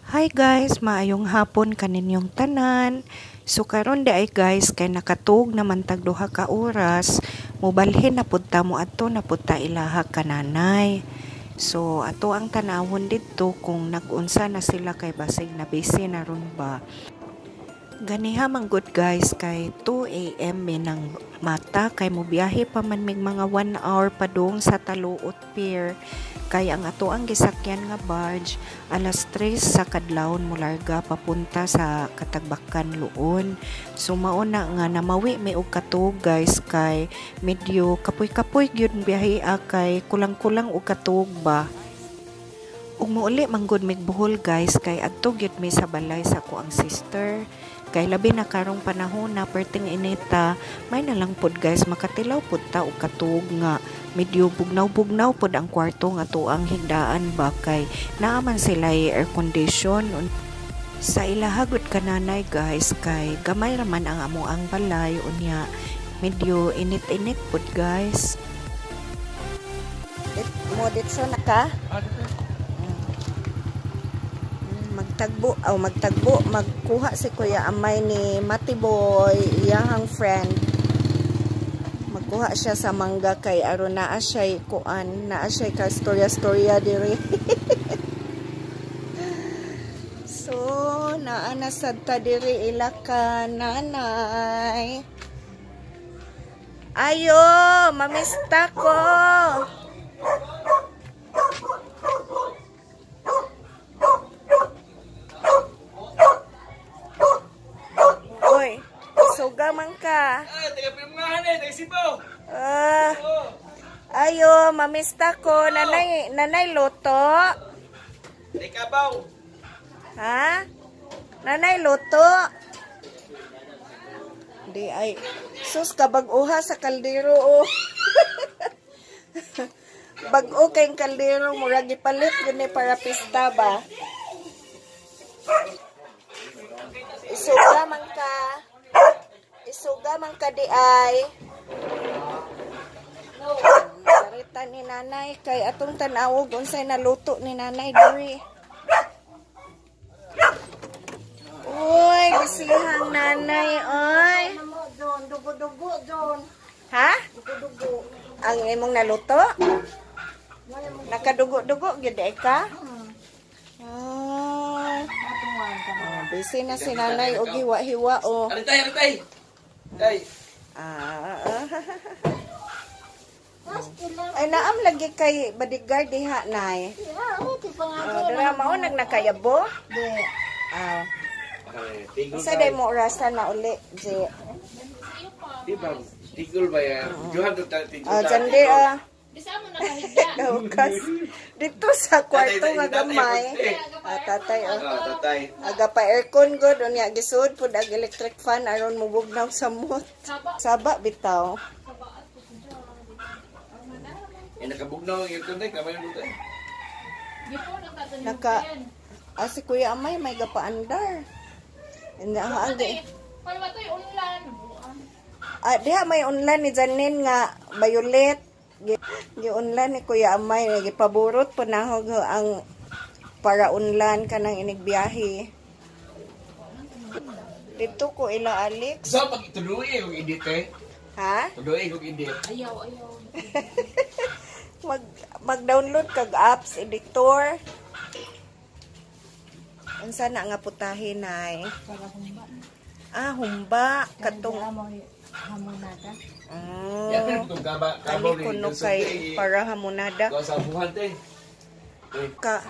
Hi guys, maayong hapon kaninyong tanan. So karon di ay guys kay nakatug naman tag 2 ka oras, mobalhin na pud ta, mo adto na pud ta ilaha kananay. So ato ang tanawon didto kung nag-unsa na sila kay basig na busy na ron ba. Ganiha man gud guys kay 2 a.m. mi nang mata kay mobiyahe pa man mig mga 1 hour padung sa Taluot Pier kay ang ato ang gisakyan nga barge alas 3 sa kadlawon molarga papunta sa Katagbakan, Loon. So mao na nga namawi mi og katuog guys kay medyo kapoy-kapoy gyud biyahe kay kulang-kulang og katuog ba. Ug mouli man gud mig Bohol guys kay adto gyud mi sa balay sa akoang sister. Kay labi na karong panahon na perting inita, may na lang pod guys makatilaw pod ta og katuog nga medyo bugnaw-bugnaw pod ang kwarto nga tuang higdaan ba kay naa man sila air condition. Sa ilaha gud kananay guys kay gamay ra man ang amo ang balay, unya medyo init-init pod guys. Mo ditso na ka? Magtagbo aw magtagbo, magkuha si Kuya Amay ni Mati Boy, iyahang friend. Magkuha siya sa mangga kay aron naa siya kuan, naa siya ka storya-storya diri. So naa na sad ta diri ila ka nanay. Ayo, mamista ko. Oy, suga man ka. Ah, taga Pirmangahan eh, taga Sibaw. Ah, ayo, mamista ko. Nanay, nanay luto. Taga Kabaw. Ha? Nanay luto. Di ay, sus kabag-uha sa kaldero oh. Bag-o kayong kaldero, murag gipalit yun eh para pista ba. Isuga man ka. Isuga man ka di ay. Sarita ni nanay kay atong tan-awog unsay naluto ni nanay diri. Uy, bisihang nanay, oy. Doon, dugo-dugo doon. Ha? Dugo-dugo. Ang imong naluto? Nakadugo-dugo gyud ay ka? Ah. Oh, busy na si nanay og hiwa-hiwa oh. Ano tay, ano tay? Tay. Ah. Ay naam lagi kay bodyguard diha nay. Yeah, oh, ti Oh, pangako. dira mao nagnakayabo. Di. Ah. Tigol Unsa day mo orasan na uli, Je? Di ba? Tigol ba yan? Johan to tigol. Ah, dyan di ah. Bisa mo nakahigda. Naukas. Dito sa kwarto nga gamay. Ah, tatay oh. Ah, tatay. Aga pa aircon god unya gisud pud ag electric fan aron mubugnaw sa mot. Saba bitaw. Eh, nakabugnaw ang aircon tay. Kamay mo tay. Naka ah, si Kuya Amay may gapaandar. Hindi ang di. Ah, diha may unlan ni Janine nga violet. Gi unlan ni Kuya Amay gipaburot po nahog ang para unlan kanang inigbiyahe. Dito ko ila Alex. So, pag ituloy kung edit eh. Ha? Tuloy kung edit. Ayaw, ayaw. Mag-download kag apps editor. Unsa na nga putahe nay? Ah, humba katong Hamonada. Ah, Yan, pero itong kabaw kani ni kuno Johnson, kay eh. para hamonada. Kuha sa buhan tay. Eh, Ka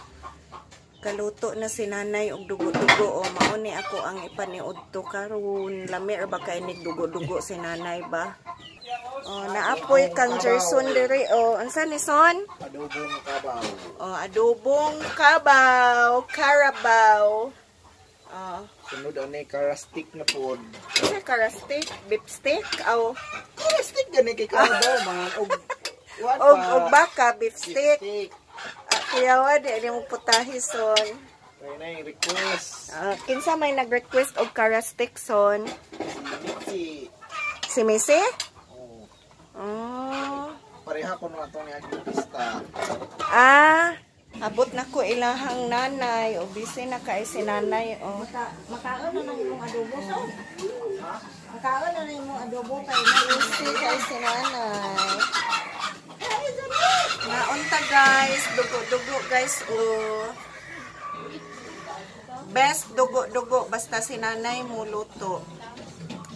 kaluto na si nanay og dugo-dugo o mao ni ako ang ipaniudto karon. Lami ra ba kay nig dugo-dugo si nanay ba? Oh, naapoy kang Jerson diri oh. Unsa ni son? Adobong kabaw. Oh, adobong kabaw, carabao. Oh, Sunod ani karastik na pod. unsa karastik, beef steak aw Karastik gani kay kabaw man og wan og baka beef steak. Steak. Ah, kuya wa di ni mo putahi son. Kay na yung request. Ah, kinsa may nag-request og karastik son? Si Si Missy? Oh, Oh. pareha ko no ato ni aging pista. Ah. Abot na ko ilahang nanay. O busy na kay si nanay o. Makaon na nang imong adobo so. Makaon na nang imong adobo kay na Busy kay si nanay. Naunta guys, dugo-dugo guys o. Best dugo-dugo basta si nanay mo luto.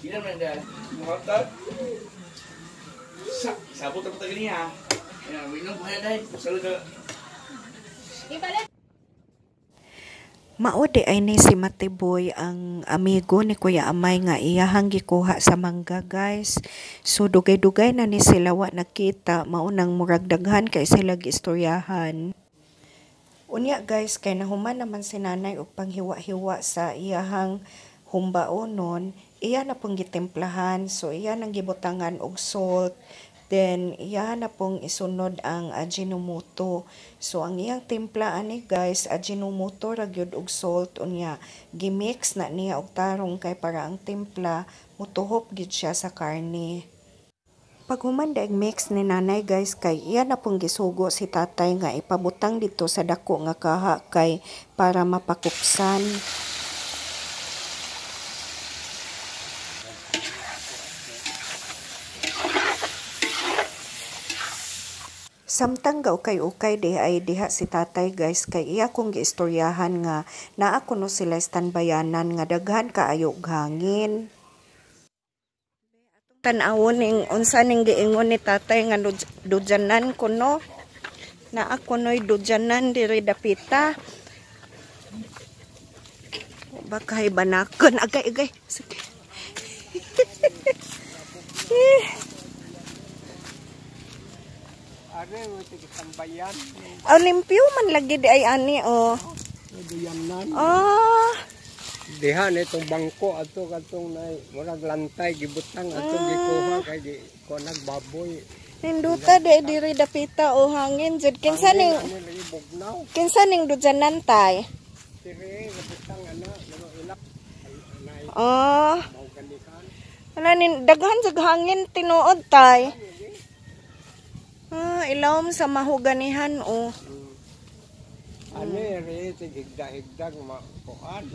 Ilan man dahil? Mukhang Sa, sabot ang tagal niya. Ayan, winong buhay dahil. Sa ka. Ibalik. Mao di ay ni si Matiboy ang amigo ni Kuya Amay nga iyahang gikuha sa mangga guys. So dugay-dugay na ni sila wa nakita, mao nang murag daghan kay sila giistoryahan. Unya guys, kay nahuman naman si nanay og panghiwa-hiwa sa iyahang humbaonon, iya na pong gitimplahan. So iya nang gibutangan og salt, then iya na pong isunod ang Ajinomoto. So ang iyang timpla ani guys, Ajinomoto ra gyud og salt, unya gimix na niya og tarong kay para ang timpla mutuhop gyud siya sa karne. Paghuman daig mix ni nanay guys kay iya na pong gisugo si tatay nga ipabutang dito sa dako nga kaha kay para mapakupsan. Samtang gaukay-ukay di ay diha si tatay guys kay iya kong giistoryahan nga naa kuno sila standbayanan nga daghan kaayo og hangin. Tan-awon ning unsa ning giingon ni tatay nga dudyanan kuno. Naa kuno'y dudyanan diri dapita. Baka hibanakon agay agay. Sige. Are mo tigitambayan. Olimpyo man lagi di ay ani oh. Duyanan. Ah, Diha na itong bangko ato katong nay murag lantay gibutang ato gikuha kay gi ko nagbaboy. Ninduta di ay diri dapita o hangin jud kinsa ning Ani lagi bugnaw. kinsa ning dudyanan tay? Tiri gibutang ana pero ilak nay Ah, mauganikan. wala nin daghan jud hangin tinuod tay. Ah, ilawom sa mahuganihan oh. Ani re tigigda-higdag makuan.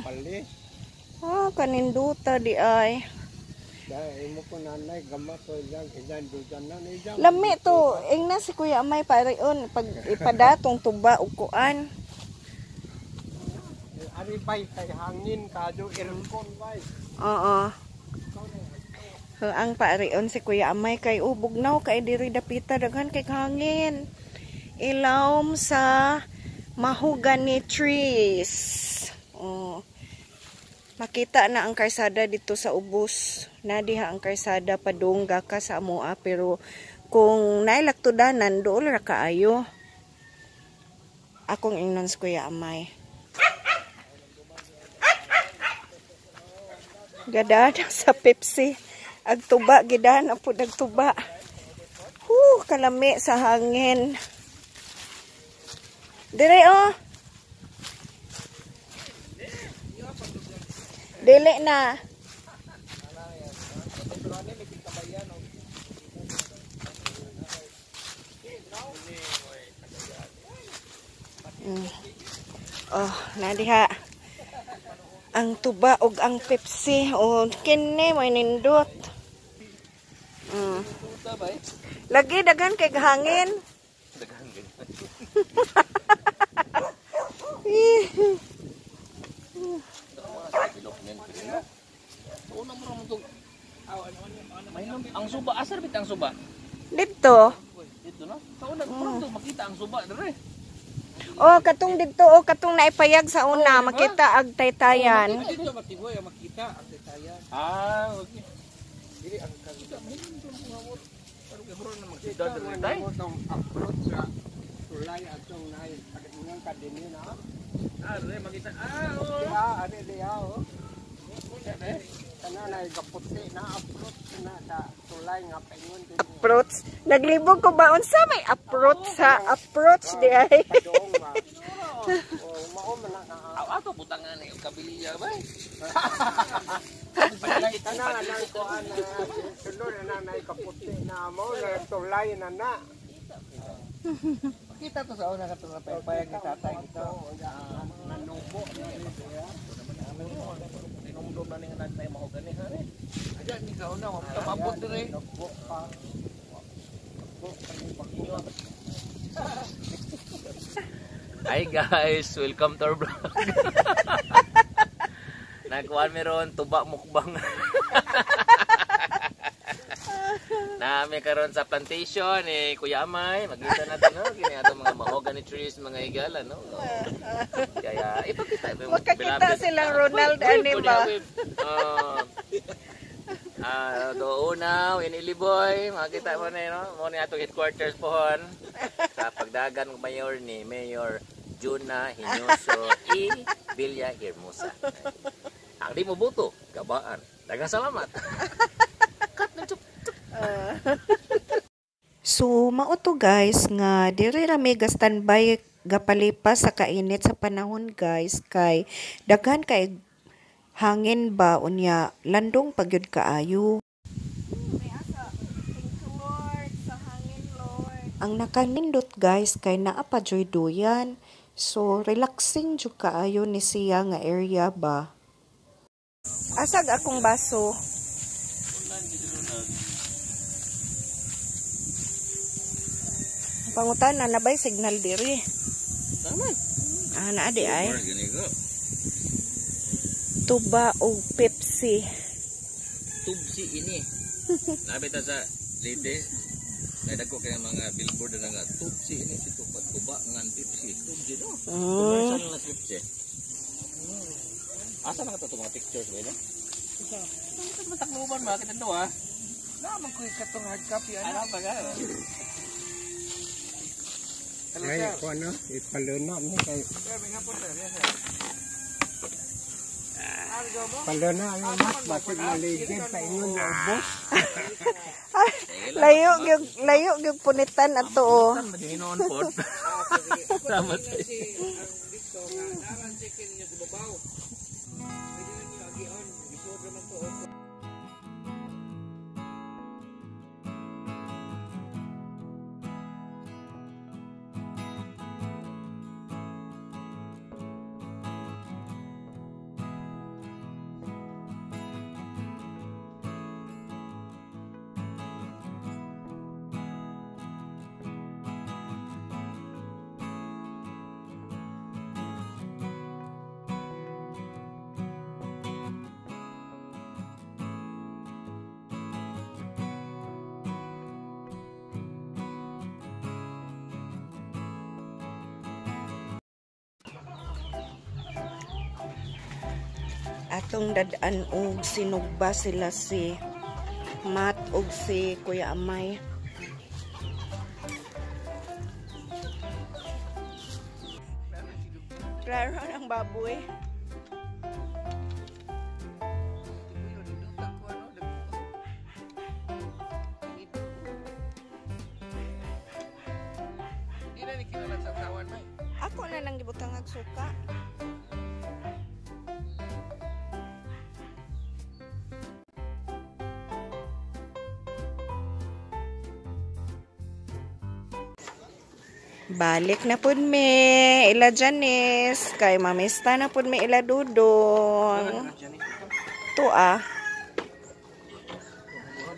Palis. Ah, kaninduta di ay. Dahil imo ko nanay gamas o ilang ilang dudyanan ilang. Lami to, ingna si Kuya Amay pareon pag ipadatong tuba og kuan. Ari bay kay hangin kadyo aircon bay. Oo. Ang pareon si Kuya Amay kay ubugnaw kay diri dapita daghan kay hangin. Ilawom sa mahogany trees. Oh. Makita na ang karsada dito sa ubos. Na diha ang karsada padungga ka sa amoa pero kung nailaktudanan dool ra kaayo. Akong ingnon si Kuya Amay. Gadana sa Pepsi. Agtuba, gidana po nagtuba. Huh, kalami sa hangin. Dire oh. Dili na. Oh, na diha. Ang tuba og ang Pepsi o kini may nindot. Lagi dagan kay hangin. Daghan ganyan. Una mo ramon tong May ang suba asar bit ang suba. Dito. Dito na. Sa una mo to makita ang suba dire. Oh, katong dito oh, katong naipayag sa una makita ag taytayan. Dito matiboy ang makita ang titayan. Ah, okay. Dili ang Kita may Pero kay bro na makita dire tay. Mo tong approach sa tulay atong nay pag-ingon ka dinhi na. Ah, dire makita. Ah, oh. Diha ari diha oh. Kana nay gaputi na approach na sa tulay nga paingon dinhi. Approach. Naglibog ko ba unsa may approach sa approach di ay. Padung ba. Oh, mao man na ka. Aw, ato butang nga ni kabiliya ba. Kana nang kuan na sulod na nay kaputi na mo na tulay na na. Kita to sa una katong napayag ni tatay dito. Nanubo na ni siya. Tinumdum na ni nga nagtay mahogani ha ni. Aja ni ka una wa tababot dire. Nagbo pa. Nagbo pa ni bako. Hi guys, welcome to our vlog. Nagkuhan meron tuba mukbang. Nami karon sa plantation ni Kuya Amay, magita natin no kini ato mga mahogany trees, mga higala no. Kaya ipakita mo. Makakita silang Ronald ani ba? Do una, in Iliboy, makita mo na no. Mo ni atong headquarters pohon sa pagdagan ng mayor ni Mayor Juna Hinoso E. Villa Hermosa. Ang di mo buto, gabaan. Daghang salamat. Cut na chup. So mao to guys nga diri ra mi ga standby gapalipas sa kainit sa panahon guys kay daghan kay hangin ba unya landong pagyud kaayo. Ang nakanindot guys kay naa pa joy duyan. So relaxing jud kaayo ni siya nga area ba. Asag akong baso. Pangutan na nabay signal diri. Tama. Ah, naa di ay. Tuba og Pepsi. Tubsi ini. Nabita sa Leyte. Naidagko kay mga billboard na nga tubsi ini si tuba tuba ngan Pepsi. Tubsi no. Commercial na Pepsi. Asa na ka to mga pictures ba no? Ito matakluban ba kita do ah. Naman ko katong hard copy Ano ano. ba ka? Hello Ay, sir. ko ano, ipaluna ni kay Sir, may hapon sir. Yes sir. Argo mo? paluna ang mas basig maligid pa ingon na ubos. Layo gyud punitan ato oh. Hinoon pod. Salamat. Si ang dito nga naran chicken niyo sa babaw. Pwede na niyo agion. Gisod raman to. Atong dad-an og sinugba sila si Matt og si Kuya Amay. Klaro ng baboy. Hindi na ni kinalang sa tawan may. Ako na lang gibutang ag suka. Balik na pud mi ila Janice kay mamista na pud mi ila Dudong. Tua.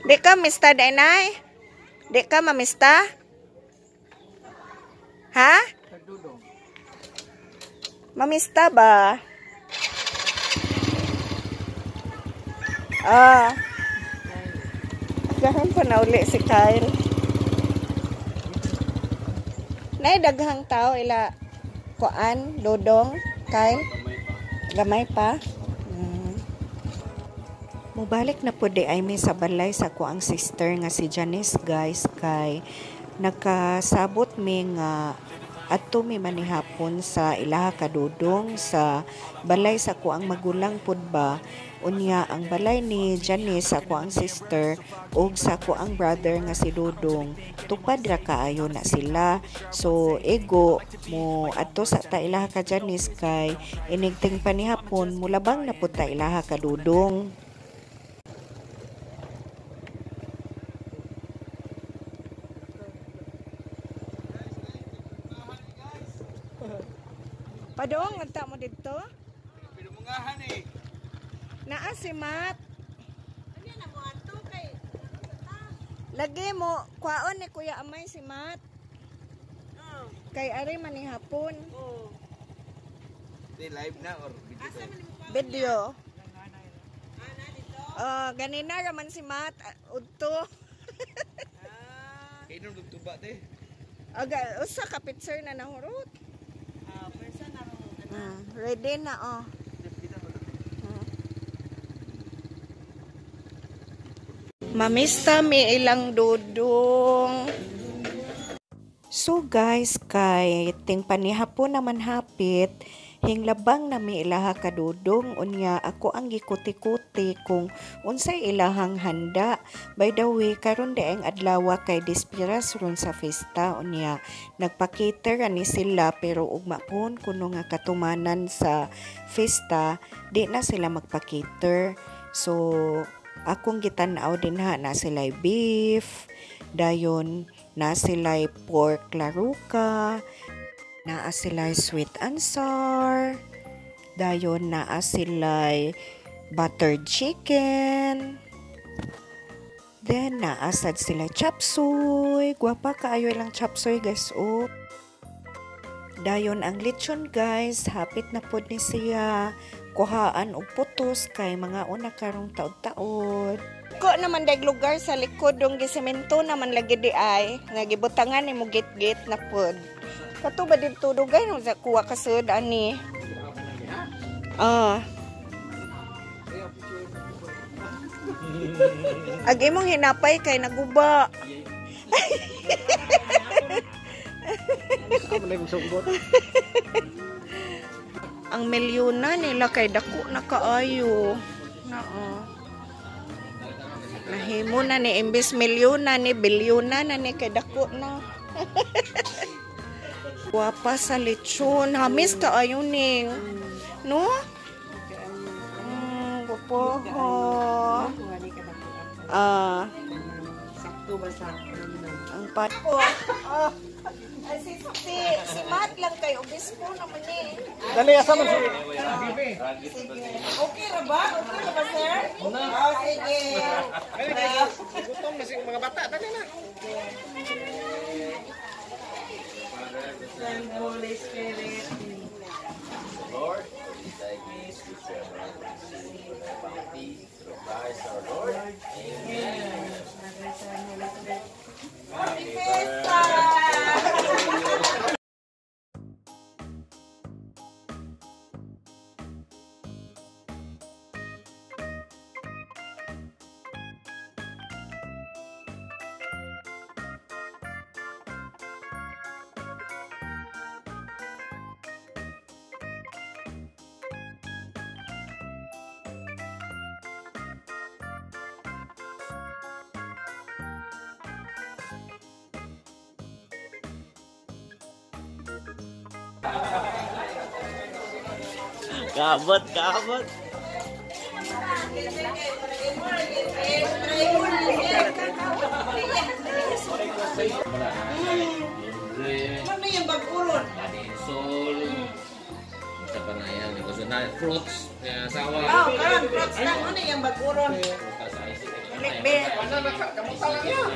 Di ka mista day nay? Di ka mamista? Ha? Mamista ba? Ah. Karon pa na uli si Kyle. Nay daghang tao ila kuan, Dodong, Kyle. Gamay pa. Mubalik na pud di ay mi sa balay sa kuang sister nga si Janice guys kay nakasabot mi nga adto mi manihapon sa ilaha kadudong sa balay sa kuang magulang pud ba. Unya ang balay ni Janice sa kuang sister ug sa kuang brother nga si Dudong tupad ra kaayo na sila. So ego mo adto sa ta ilaha ka Janice kay inigting panihapon mulabang na pud ta ilaha kadudong. dito? Pinumungahan eh. Naa si Matt. Ano na mo ato kay Lagi mo, kwaon ni Kuya Amay si Matt. Oh. Kay ari man ni hapon. Oh. Di live na or video? Asa man mo pa? Video. Ana dito. Oh, ganina raman si Matt udto. Ah. Kay nung tuba te. Aga usa ka picture na nahurot. Ah, person na ro. Ready na oh. Mamista mi ilang dudong. So guys, kay ting panihapon naman hapit, hinglabang na mi ilaha kadudong, unya ako ang gikuti-kuti kung unsay ilahang handa. By the way, karon di ang adlaw kay dispiras ron sa fiesta, unya nagpa-cater ani sila pero ugma pon kuno nga katumanan sa fiesta, di na sila magpa-cater. So akong gitan-aw din ha na sila'y beef, dayon na sila'y pork laruka, naa sila'y sweet and sour, dayon naa sila'y buttered chicken, then naa sad sila chop suey. Gwapa kaayo ilang chop suey guys oh. Dayon ang lechon guys, hapit na pod ni siya kuhaan og putos kay mga una karong taod-taod. Ko naman dag lugar sa likod dong gisemento naman lagi di ay nga gibutangan nimo gate-gate na pod. Kato ba didto dugay no sa kuha kasud ani? Ah. Ag imong hinapay kay naguba. Ang milyona nila kay dako na kaayo. Nao. Nahimo na ni imbes milyona ni bilyona na ni kay dako na. Guwapa sa lechon. Hamis kaayo ning. No? Guwapo ho. Ah. Sakto ba sa Ang pat ko. Ah. Ay, si Matt lang kay obispo naman eh. Dali asa man si Okay ra ba? Okay ra ba, sir? Oh, sige. Gutom na si mga bata dali na. Son, Holy Spirit. Lord, thy grace, we shall receive thy bounty through Christ our Lord. Amen. Happy Fiesta! Gabot, gabot. Ano yung baguron? Sol. Sa panayan, gusto na fruits, asawa. Oh, karon fruits lang ano yung baguron. Sa isip. Likbe. Ano na ka kamusta lang niya?